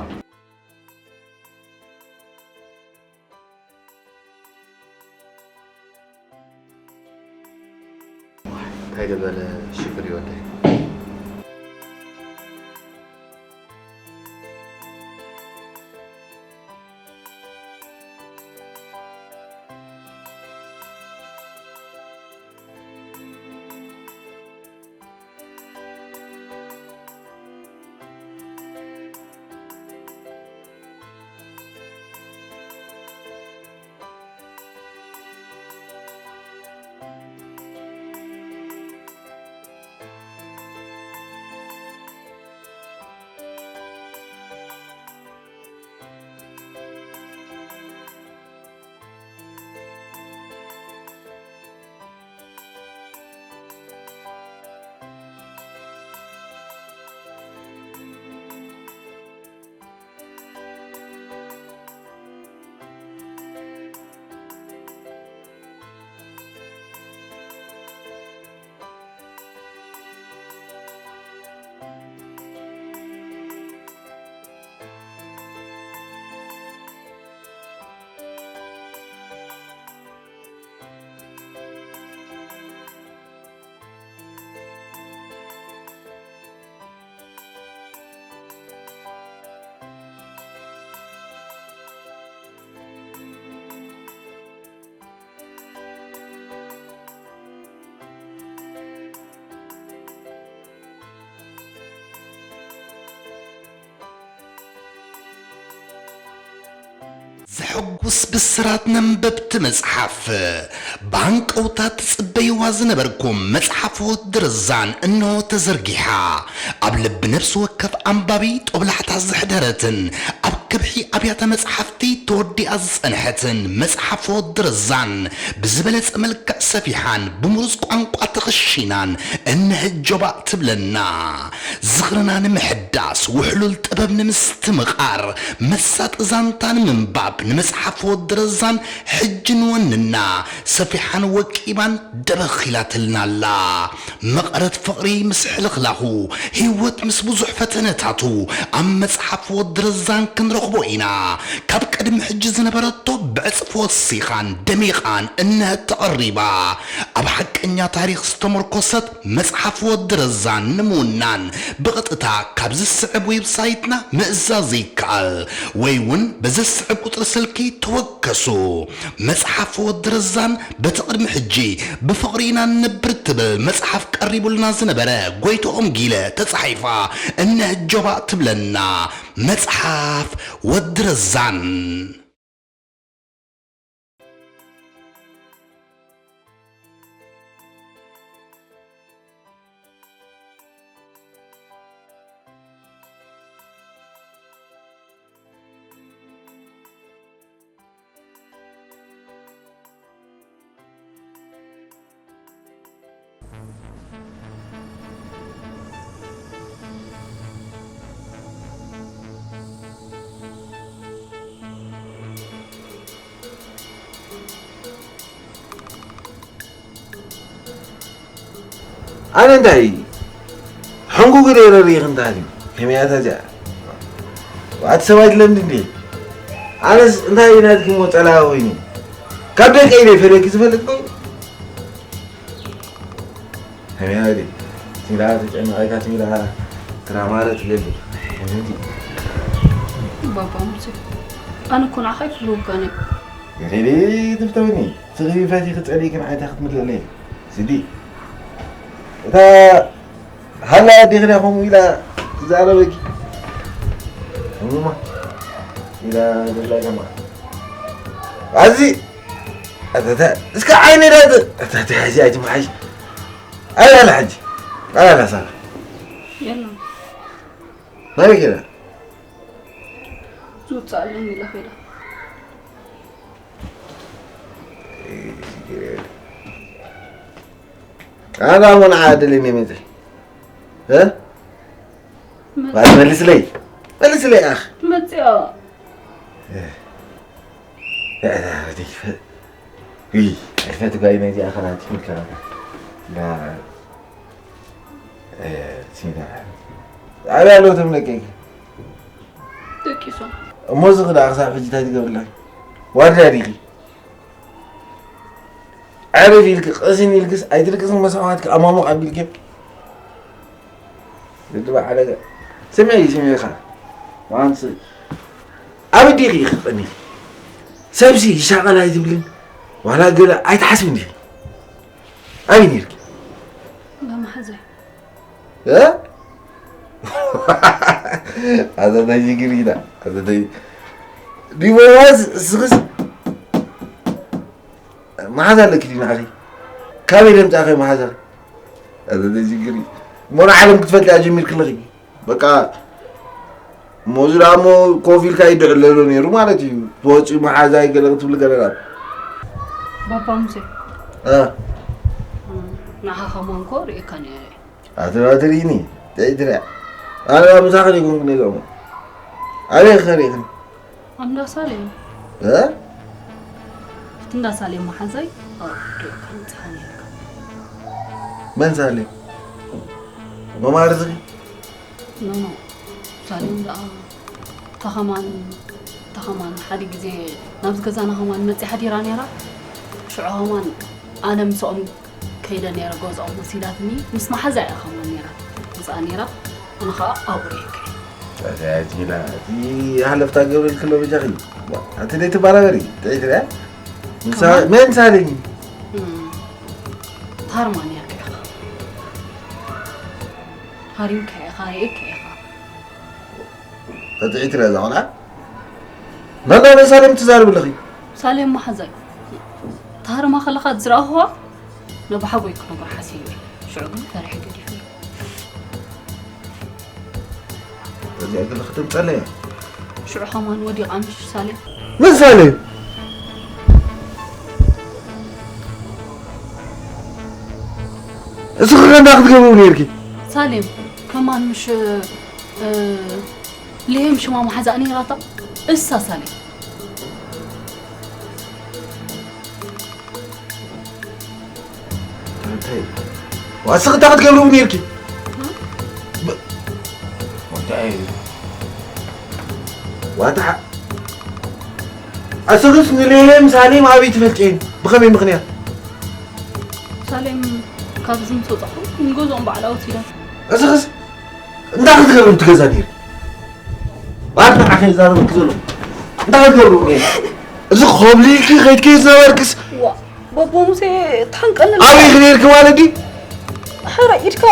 እንታይ ደበለ ሽግር ይወደይ። ዘሐጉስ ብስራት ነንበብቲ መጽሓፍ። ብሃንቀውታ ትጽበይዋ ዝነበርኩም መጽሓፍ ወዲ ረዛን እንሆ ተዘርጊሓ። ኣብ ልቢ ነፍሲ ወከፍ ኣንባቢ ጦብላሕታ ዘሕደረትን ኣብ ከብሒ ኣብያተ መጽሓፍቲ ተወዲኣ ዝጸንሐትን መጽሓፍ ወዲ ረዛን ብዝበለጸ መልክዕ ሰፊሓን ብምሩጽ ቋንቋ ተኸሺናን እነሀ ጆባእ ትብለና። ዝኽርና ንምሕዳስ፣ ውሕሉል ጥበብ ንምስትምቓር፣ መሳጢ ዛንታ ንምንባብ፣ ንመጽሓፍ ወዲ ረዛን ሕጂ ንወንና፣ ሰፊሓን ወቂባን ደበኽ ኢላትልና ኣላ። መቐረት ፍቕሪ ምስ ሕልኽላኹ፣ ህይወት ምስ ብዙሕ ፈተነታቱ፣ ኣብ መጽሓፍ ወዲ ረዛን ክንረኽቦ ኢና። ካብ ቅድሚ ሕጂ ዝነበረቶ ብዕጽፊ ወሲኻን ደሚቓን እነሀ ተቐሪባ። ኣብ ሓቀኛ ታሪኽ ዝተመርኮሰት መጽሓፍ ወዲ ረዛን ንምውናን ብቐጥታ ካብ ዝስዕብ ዌብሳይትና ምእዛዝ ይከኣል፣ ወይ እውን በዘስዕብ ቁጽሪ ስልኪ ተወከሱ። መጽሓፍ ወዲ ረዛን በቲ ቅድሚ ሕጂ ብፍቕሪ ኢና ንነብር ትብል መጽሓፍ ቀሪቡልና ዝነበረ ጎይትኦም ጊለ ተጻሒፋ እነሀ ጆባእ ትብለና። መጽሓፍ ወዲ ረዛን። ኣነ እንታይ ሕንጉግ ደይረ ርኢኽ እንታሃልዩ ከመያታ እዚኣ ኣቲ ሰብኣይ ትለምድ እንዲ ኣነስ እንታይ ናትኪ ሞ ጸላኢ ኮይኑ ካብ ደቀ ኢለ ፈለኪ ዝፈልጥ ኮይኑ ከመያ ዲ ትሚራ ተጨነቐካ ትሚራ ትራማረ ትገድል ባባ ሙሴ ኣነ እኮ ንዓኻ ይፍርወካን እየ ገሬ ትፍተውኒ ትኽቢ ፈቲኺ ጸሊእክን ዓይታ ክትምልእለይ ስዲ እታ ሃላ ኣዴኽና ከምኡ ኢላ ትዛረበኪ እሙማ ኢላ ዘላ ጀማ ኣዚ እስከ ዓይነ ዳ ተያዚ ኣይትምሓሽ ኣያላ ሕጂ ኣያላ ሳራ የለን ናበይ ከዳ ዝውፅኣለን ኢላ ከዳ ኣና ሞ ንዓ ደለኒ መፅእ መልስለይ መልስለይ ኣኽ መፅያ ኣይፈት ጓይ ነዚኣ ኸናት ኢልካ ሲዳ ኣበይ ኣለዉ ቶም ደቀይከ ደቂሶም እሞ እዚ ክዳ ክሳብ ሕጂ እንታይ ትገብርላ ዋርድያ ዲኺ ዕርፍ ኢልኪ ቅስን ኢልክስ ኣይትልቅስን መስዋዕትኪ ኣማሙቕ ኣቢልኪ ግድባ ሓደጋ ስምዒ ስምዒኻ ዋንስ ኣብ ዲኺ ክቕኒ ሰብሲ ይሻቐል ኣይትብልን ዋላ ገለ ኣይትሓስብን ዲኺ ኣበይ ነርኪ በመሓዘይ ኣዘታይ ጅግሪና ኣዘታይ ዲሞራስ ስኽስ መሓዛ ኣለኪ ድዩ ንዓኺ ካበይ ደምፃኸ መሓዛ ኣዘታይ ጅግሪ እሞ ንዓለም ክትፈልጢ ኣጀሚርክለኺ በቃ እሞ እዚ ደኣ እሞ ኮፍ ኢልካ ይድዕለሎ ነይሩ ማለት እዩ ትወፅኡ መሓዛ ይገለ ክትብል ገለና ባባ ሙሴ ንዓኻ ከማን ኮ ርእየካ ነይረ ኣተባትሪኒ እንታይ ትሪያ ኣነ ኣብ ምሳኺ ደይኮንኩ ነይሮሞ ኣበይ ክኸሪእኽን ኣንዳ ሳሌም እ ኣብቲ እንዳ ሳሌም መሓዛይ ኣብኡ ርእየካ ምፅኻ ነይርካ መን ሳሌም መማርትኺ ኖኖ ሳሌም ደኣ ተኸማን ተኸማን ሓደ ግዜ ናብዚ ገዛና ከማን መፅያ ሓዲራ ነይራ ሽዑ ከማን ኣነ ምስኦም ከይደ ነይረ ገዝኦም ወሲዳትኒ ምስ መሓዛ እያ ከማን ነይራ ምስኣ ነይራ ኣነ ከዓ ኣብኡ ርኢካ ዚላ እቲ ሃለፍታ ገብርኤል ክሎ በጃኺ ኣቲ ደይ ትባራበሪ ጥዒት ሪያ መን ሳለኝ ሃርማን እያ ከኢኻ ሃሪምካ ኢኻ ርኢካ ኢኻ ጥዒት ሪያ ዛቆልዓ መን ናይ ሳሌም ትዛረቢ ኣለኺ? ሳሌም መሓዛይ። ታርማ ከለኻ ዝረኣኹዋ ነብሓጎይ ክነግሮ ሓሲበ። ሽዑ ግን ፈሪሐ ገዲፈ። እዚኣ ገለ ክትምፀለያ። ሽዑ ከማን ወዲቓ ምሽ ሳሌም። መን ሳሌም? እስኺ ከ እንታይ ክትገብሩ ነይርኪ? ሳሌም ከማን ምሽ፣ እ፣ ልሄም ሽማ መሓዛኣ ነይራታ። እሳ ሳሌም። እንታይ? ዋስኺ እንታይ ክትገብሩ ነይርኪ? ብ-፣ እንታይ? ዋታ፣ ኣስኽስ ንሌሄም ሳሌም ኣበይ ትፈልጥየን? ብኸመይ ምኽንያት? ሳሌም ካብዚ ምስ ወጻኹ ንገዝኦም ባዕላ ወሲዳ። ኣስኽስ እንታይ ክትገብሩ ትገዛ ነይሩ? ባዕላ ዓኸ ዛረብክ ዘሎ። እንታይ ክትገብሩ ነይሩ? እዚ ኾብሊልኪ ከይድኪ ዝነበርክስ ዋ፣ በቦ ሙሴ ታንቀለል። ኣበይ ኢኺ ነይርኪ ማለት ድዩ? ሕረ ኢድካ።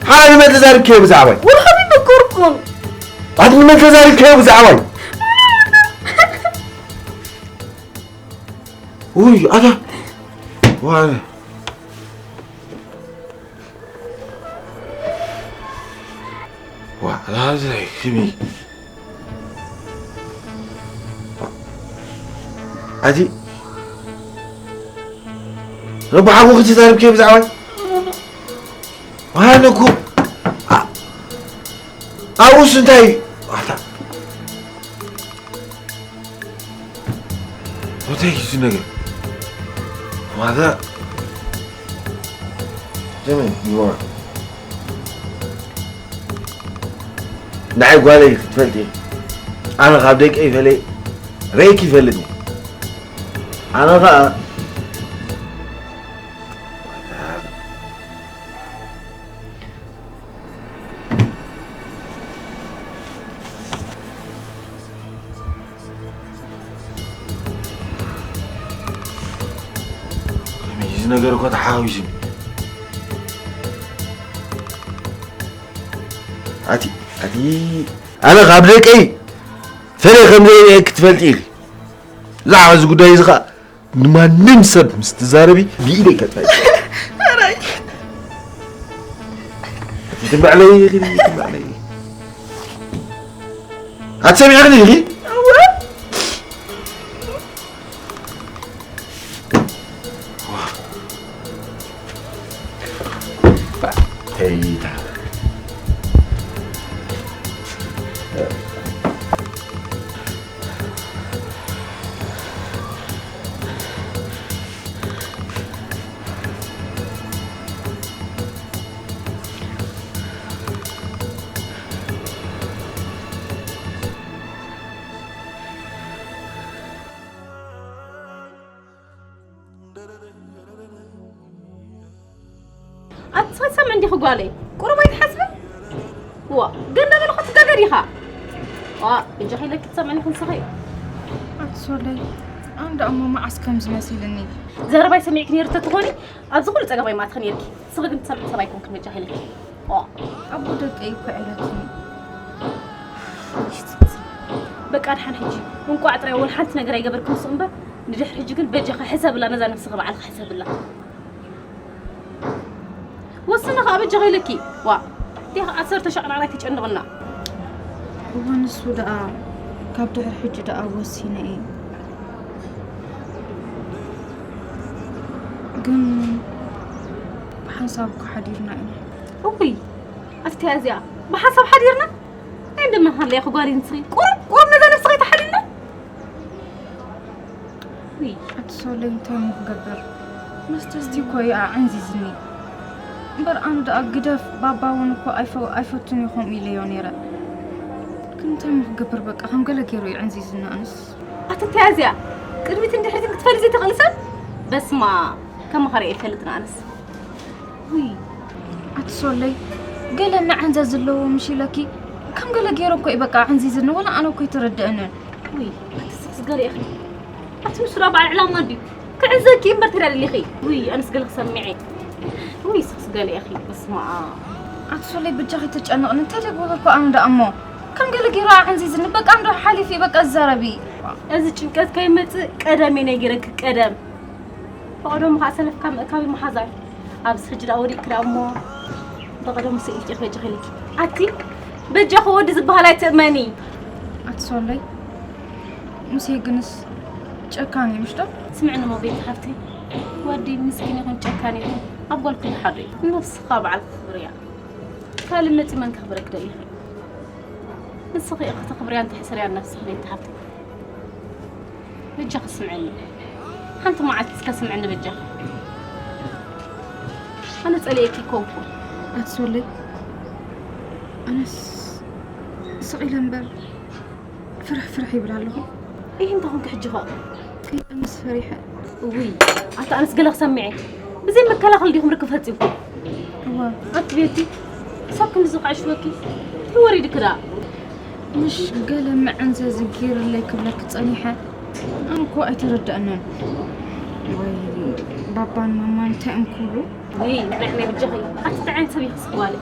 ሓራ ንመን ተዛሪብክዮ ብዛዕባይ? ወላ ሓንቲ ነገርኩን። ኣቲ ንመን ተዛሪብክዮ ብዛዕባይ? ውይ፣ ኣታ። ዋ። ዋ፣ ላዘይ፣ ክሚ። ኣቲ ረባሓ እኮ ክትዛረብ ከይ ብዛዕባይ? ዋን እኮ ኣ-፣ ኣብኡስ እንታይ? ኣታ እንታይ እዩ እዚ ነገር? ማዛ ዘመን ይዋ ንዓይ ጓለይ ክትፈልጢ፣ ኣነ ካብ ደቀይ ፈለየ ርእየኪ ይፈልጥኒ። ኣነ ኸኣ ከመይ እዚ ነገር እኮ ተሓዋዊሱኒ። ኣቲ፣ ኣቲ፣ ኣነ ካብ ደቀይ ፈለየ ከም ዘይርእየኪ ትፈልጢ ኢኺ። ብዛዕባ እዚ ጉዳይ እዚ ኸኣ ንማንም ሰብ ምስ ትዛረቢ ብኢደይ ከጥፋይ። ኣቲ ትምዕለይ ኢኺ፣ ትምዕለይ ኢኺ። ኣቲ ሰሚዕኽኒ ኢኺ? እወ። ተይታ። ኣቲ ትሰምዕ እንዲኺ ጓለይ፣ ቁሩብ ኣይትሓስብን? ዋ፣ ገለ በለ ክትጋገ ዲኻ? ዋ፣ እጃኺ ኢለኪ ትሰምዕኒ ክንስኺ። ኣቲ ሶለይ፣ ኣነ ደኣ እሞ መዓስ ከም ዝመሲልኒ። ዘረባይ ሰሚዕኪ ነይሩ ተትኾኒ፣ ኣብዚ ኩሉ ጸገም ኣይምኣትኺ ነይርኪ። ንስኺ ግን ትሰምዒ ሰብ ኣይኮንክን፣ በጃኺ ኢለኪ። ዋ። ኣቦ ደቀይ እኮ ዕለትኒ። በቃ፣ ድሓን ሕጂ እንቋዕ ጥራይ ወላ ሓንቲ ነገር ኣይገበርክን ንሱ እምበር፣ ንድሕሪ ሕጂ ግን በጃኻ ሕሰብላ፣ ነዛ ነብስኻ ባዕልኻ ሕሰብላ። ወስኒ ኸኣ በጃኺ ኢለኪ። ዋ፣ እንዲኻ ዓሰርተ ሻቕላቕ ኣይትጨንቕና። እወ፣ ንሱ ደኣ ካብ ድሕሪ ሕጂ ደኣ ወሲነ እየ። ግን ብሓንሳብ እኮ ሓዲርና ኢና። እውይ፣ ኣቲ እንታይ እዚኣ ብሓንሳብ ሓዲርና? ናይ እንደመን ሃለያ ክጓሪ ንስኺ? ቁሩብ፣ ቁሩብ ነዛ ነብስኺ ተሓልይላ። ውይ። ኣቲ ሶለይ፣ እንታይ እሞ ክገብር? መስተስቲ እኮ እዩ ኣዕንዚዝኒ። እምበር ኣነ ደኣ ግደፍ፣ ባባ እውን እኮ ኣይፈ-፣ ኣይፈቱን እዩ ከምኡ ኢለዮ ነይረ። ግን እንታይ እሞ ክገብር፣ በቃ ከም ገለ ገይሩ እዩ ኣዕንዚዝኒ ኣነስ። ኣቲ እንታይ እዚኣ? ቅድሚትን ድሕሪትን ክትፈሊ ዘይትኽእሊ ሰብ? በስማ፣ ከማኻ ርእየ ኣይፈልጥን ኣነስ። ውይ፣ ኣቲ ሶለይ፣ ገለ እናዓንዘዝ ዘለዎ ምሽ ኢለኪ፣ ከም ገለ ገይሩ እኮ እዩ በቃ ኣዕንዚዝኒ፣ ወላ ኣነ እኮ ኣይተረድአንን። ውይ፣ ኣቲ ስኽስ ገለ ኢኺ። ኣቲ ንሱ ደኣ በዓል ዕላማ ድዩ? ክዕንዘኪ እምበር ተዳ ደሊኺ። ውይ፣ ኣነስ ገለ ክሰምዕ እየ። ውይ፣ ስኽስ ገለ ኢኺ፣ በስመ ኣብ። ኣቲ ሶለይ፣ በጃኺ ተጨነቕኒ፣ እንታይ ደግበበ እኮ ኣነ ደኣ እሞ። ከም ገለ ገይሩ ኣዕንዚዝኒ፣ በቃ እንዶ ሓሊፊ፣ በቃ ዝዛረቢ። እዚ ጭንቀት ከይመጽእ ቀደም እየ ነጊረኪ፣ ቀደም። ብቐደሙ ከኣ ሰለፍካ ምእካብ ይመሓዛል። ኣብዚ ሕጂ ደኣ ወዲቕኪ ደኣ እሞ ብቐደሙ ስኢልኪ ኢኺ በጃኺ ኢለኪ። ኣቲ በጃኺ ወዲ ዝበሃል ኣይትእመኒ። ኣቲ ሶለይ፣ ሙሴ ግንስ ጨካን እዩ፣ ምሽ ዶ? ስምዕኒ እሞ ቤቲ ሓፍተይ፣ ወዲ ምስኪን ይኹን ጨካን ይኹን ኣብ ጓልኩም ሓዶ እዩ። ነብስኻ በዓልካ ክብርያ። ካልእ መጺኡ መን ከኽብረኪ ደሊኺ? ንስኺ ኢኺ ተኽብርያን ተሕስርያን ነብስኺ ቤቲ ሓፍተይ። በጃኺ ስምዕኒ። ሓንቲ መዓልቲ እስከ ስምዕኒ በጃኺ። ኣነ ጸሊኤኪ ኣይኮንኩን። ኣቲ ሶለይ፣ ኣነስ ስቕ ኢለ እምበር ፍርሕ ፍርሕ ይብል ኣለኹ። ኢሂ፣ እንታይ ኾንኪ ሕጂ ኸ? ከይጠምስ ፈሪሐ። እውይ፣ ኣታ ኣነስ ገለ ክሰምዕ እየ። ብዘይ መከላኸሊ ዲኹም ርክብ ፈጺምኩም? እወ። ኣቲ ቤቲ፣ ክሳብ ክንድዚ ከዕሽወኪ? እንታይ ወሪድኪ ደኣ? ምሽ ገለ መዐንዘዚ ገይርለይ ክብለኪ ጸኒሐ። ኣነ እኮ ኣይተረድኣንን። ወይ ባባን ማማን እንታይ እዮም ክብሉ? ውይ፣ ንዕናይ ብጃኺ። ኣቲ እንታይ ዓይነት ሰብ ኢኺ ጓለይ?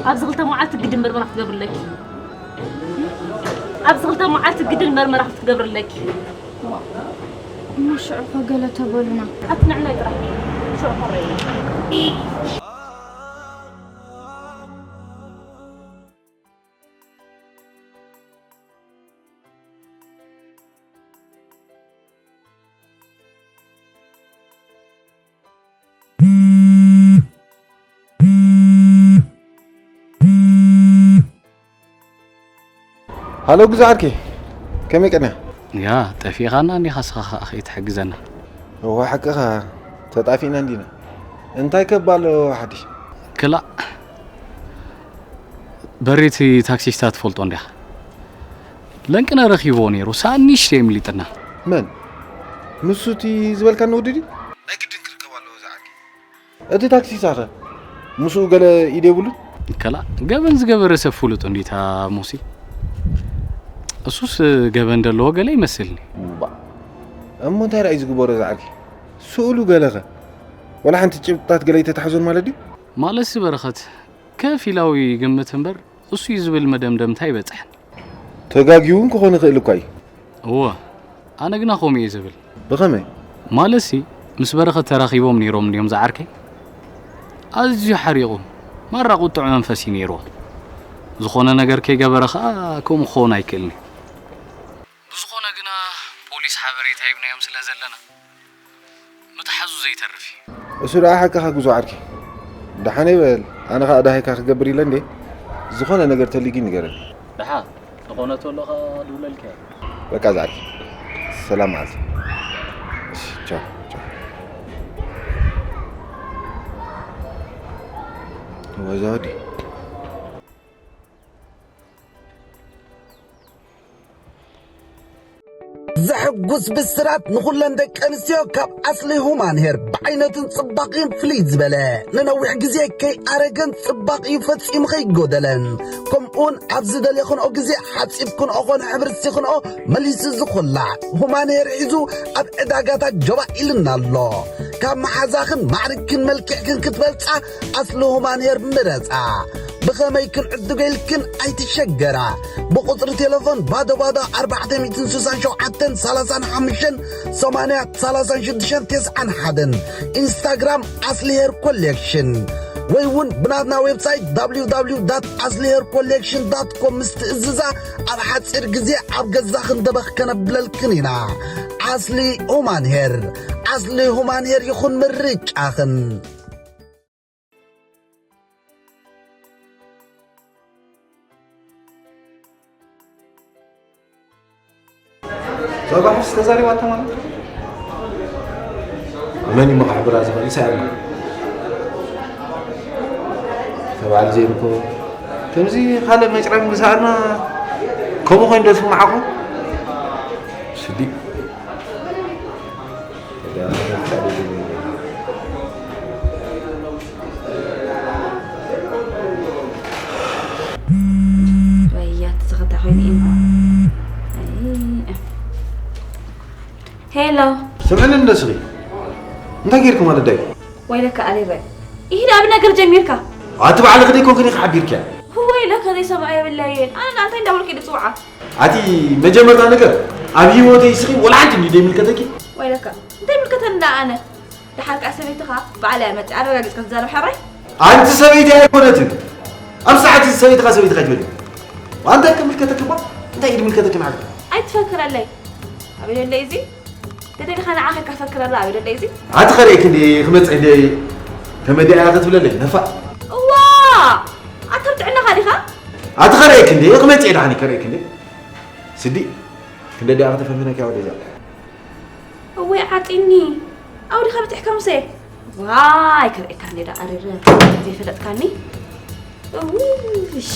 ኣብዚ ክልተ መዓልቲ ግድን መርመራ ክትገብርለኪ። ኣብዚ ክልተ መዓልቲ ግድን መርመራ ክትገብርለኪ። እሞ ሽዑ ከ ገለ ተበሉና? ኣቲ ንዕናይ ጥራሕ። ሽዑ ከረይ። ሃሎ ግዛዕ ዓርከይ፣ ከመይ ቀንያ? ያ፣ ጠፊእኻና እንዲኻ፣ ንስኻ ኸኣ ከይትሕግዘና። እዋ ሓቅኻ፣ ተጣፊእና እንዲና። እንታይ ከባ ኣሎ ሓድሽ? ክላእ፣ በሪ እቲ ታክሲስታ ትፈልጦ እንዲኻ? ለንቅነ ረኺብዎ ነይሩ፣ ሳእኒ ንእሽተይ ኣምሊጥና። መን? ንሱ እቲ ዝበልካኒ ወዲ ድዩ? ናይ ግድን ክርከብ ኣለዎ እዚ ዓርከይ። እቲ ታክሲስታ ኸ? ምስኡ ገለ ኢድ የብሉን? ከላ፣ ገበን ዝገበረ ሰብ ፍሉጥ እንዲታ ሙሲ። እሱስ ገበን ዘለዎ ገለ ይመስልኒ። እባ። እሞ እንታይ ደኣ እዩ ዝግበሮ እዚ ዓርከይ? ስእሉ ገለ ኸ? ዋላ ሓንቲ ጭብጥታት ገለ ኣይተታሕዞን ማለት ድዩ? ማለትሲ በረኸት፣ ከፊላዊ ግምት እምበር፣ እሱ እዩ ዝብል መደምደምታ ኣይበጽሐን። ተጋግዩ እውን ክኾን ይኽእል እኳ እዩ። እወ፣ ኣነ ግና ከምኡ እየ ዝብል። ብኸመይ? ማለትሲ፣ ምስ በረኸት ተራኺቦም ነይሮም እንድዮም ዝዓርከይ። ኣዝዩ ሓሪቑ፣ ማራ ቁጡዕ መንፈስ እዩ ነይርዎ። ዝኾነ ነገር ከይገበረ ኸኣ ከምኡ ክኸውን ኣይክእልን እዩ። ብዝኾነ ግና ፖሊስ ሓበሬታ ሂብናዮም ስለ ዘለና፣ ምትሓዙ ዘይተርፍ እዩ። እሱ ደኣ ሓቅኻ ጉዞ ዓርከይ። ደሓን ይበል፣ ኣነ ኸኣ ደሃይካ ክገብር ኢለ እንዴ። ዝኾነ ነገር ተልዩ ግን ንገረኒ። ደሓን፣ ዝኾነ ተሎ ኸኣ ድውለልካ እየ። በቃ ዝዓርከይ፣ ሰላም መዓልቲ። እሺ፣ ቻው፣ ቻው። ወዛ ወዲ። ዘሐጉስ ብስራት ንኹለን ደቂ ኣንስትዮ ካብ ኣስሊ ሁማን ሄር። ብዓይነትን ጽባቕን ፍልይ ዝበለ፣ ንነዊሕ ግዜ ከይኣረገን ጽባቕኡ ፈጺሙ ከይጎደለን፣ ከምኡውን ኣብ ዝደለኽንኦ ግዜ ሓጺብክንኦ ኾነ ሕብሪ ስቲኽንኦ መሊሱ ዝኹላዕ ሁማን ሄር ሒዙ ኣብ ዕዳጋታት ጀባ ኢልና ኣሎ። ካብ መሓዛኽን ማዕርግክን መልክዕክን ክትበልጻ ኣስሊ ሁማን ሄር ምረጻ። ብኸመይ ክንዕድጎ ኢልክን ኣይትሸገራ። ብቁጽሪ ቴሌፎን ባዶ ባዶ ኣርባዕተ ሚእትን ስሳን ሸውዓተን ሰላሳን ሓሙሽተን ሰማንያ ሰላሳን ሽዱሽተን ተስዓን ሓደን፣ ኢንስታግራም ኣስሊ ሄር ኮሌክሽን፣ ወይ እውን ብናትና ዌብሳይት www.aslihaircollection.com ምስ ትእዝዛ ኣብ ሓጺር ግዜ ኣብ ገዛኽን ደበኽ ከነብለልክን ኢና። ኣስሊ ሁማን ሄር፣ ኣስሊ ሁማን ሄር ይኹን ምርጫኽን። እዛ ጓሓፍስ ተዛሪባታ ማለት እዩ። መን እዩ መኽሕብራ ዝኽእል? ይስኣልና። ተባዕል ዘይብኮ ከምዚ ካልእ መጭረሚ ዝሰኣልና ከምኡ ኮይኑ ዶ ዝስምዓኹም? ስዲ። ወያት ዝኸታ ኮይኑ እዩ። ኣይ። ሄሎ። ስምዕኒ እንዶ ስኺ። እንታይ ጌርኩም ኣደዳይ? ወይለካ ኣሌበ። ይሄ ኣብ ነገር ጀሚርካ። ኣቲ ባዕልኺ ደይኮንክን ኢኺ ሓቢርክያ። ወይለካ ዘይሰምዐ የብለይን። ኣነ እንታይ እንዳበልኩ ድጽውዓ? ኣቲ መጀመርታ ነገር ኣብ ህይወተይ ስኺ ወላ ሓንቲ እንዲ ዘይምልከተኪ። ወይለካ፣ እንታይ ምልከተኒ ደኣ ኣነ? ደሓር ከኣ ሰበይትኻ ባዕላ እያ መጺኣ ኣረጋጊጽካ ትዛረብ ሓራይ? ኣንቲ ሰበይቲ ኣይኮነትን። ኣብ ሰዓት እዚ ሰበይትኻ ሰበይትኻ ኣይትበል። ኣንታ ከምልከተኪ እኳ እንታይ እዩ ምልከተኪ ንዓኺ? ኣይትፈክረለይ። ኣበይ ደለይ እዚ? ተደሊኻ ንዓኺ ከፈክረላ ኣበይ ደለይ እዚ? ኣቲ ከርእየኪ እንዲ ክመጽእ እንዲ ከመዲያ ክትብለለይ ነፋ። እዋ! ኣታ ኣብ ጥዕናኻ ዲኻ? ኣቲ ከርእየኪ እንዲ ክመጽእ ደሓኒ ከርእየኪ እንዲ። ስዲ ክንደ ደኣ ከተፈንፍነኪ ወደዛ። እወይ ዓጢኒ። ኣውዲኻ በጺሕካ ሙሴ። ዋይ ከርእየካ እንዲ ደኣ ኣሪረ ዘይፈለጥካኒ። እውሽ።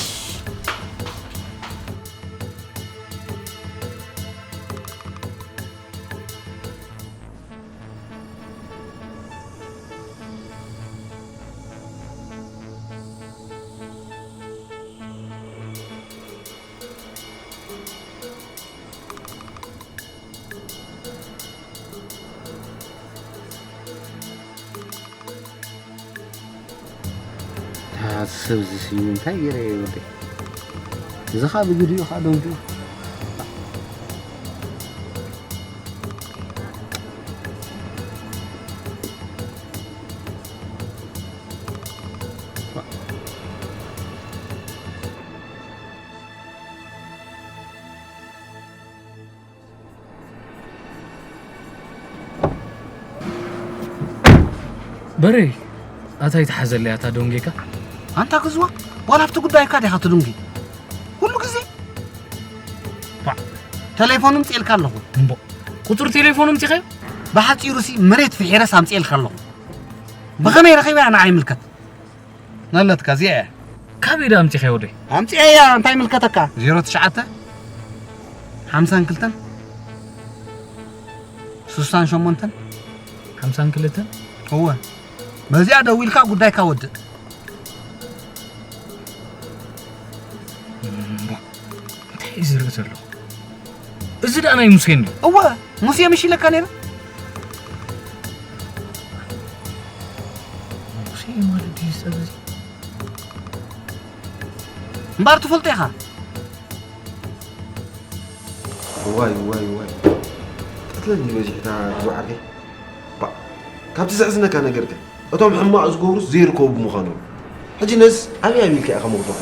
እታ ሰብ እዚ ስዩ እንታይ ገይረ እየ ወደይ? እዚ ኸዓ ብግዲኡ ኸዓ ደንጉዩ። በረይ፣ ኣታ ይትሓዘለይ ኣታ ደንጌካ። ኣንታ ክዝዋ፣ ዋላ ኣብቲ ጉዳይካ ዲኻ ትድንጊ? ኩሉ ግዜ? ፓዕ። ተሌፎን እምፅኤልካ ኣለኹ። እምቦ፣ ቁፅሪ ቴሌፎን እምፂኻዮ? ብሓፂሩሲ መሬት ፍሒረስ ኣምፅኤልካ ኣለኹ። ብኸመይ ረኺበያ ንዓይ ይምልከት? ነለትካ እዚኣ እያ። ካበይ ደኣ ኣምፂኻዮ ወደይ? ኣምፅኤያ እንታይ ይምልከተካ? ዜሮ ትሽዓተ፣ ሓምሳን ክልተን፣ ስሳን ሸሞንተን። ሓምሳን ክልተን? እወ። በዚኣ ደዊልካ ጉዳይካ ወድእ። እምባ፣ እንታይ እዩ ዝርኢ ዘሎ? እዚ ደኣ ናይ ሙሴ እንድዩ። እወ፣ ሙሴ ምሽ ኢለካ ነይረ። ሙሴ ማለት ድዩ ሰብ እዚ? እምበኣር ትፈልጦ ኢኻ። እዋይ፣ እዋይ፣ እዋይ። ቀትለኒ በዚሕታ ብዙ ዓርከይ። ባ፣ ካብቲ ዘሕዝነካ ነገር ከ፣ እቶም ሕማቕ ዝገብሩስ ዘይርከቡ ብምዃኖም። ሕጂ ነዚ ኣበይ ኣቢልካ ኢኻ መውደቑ?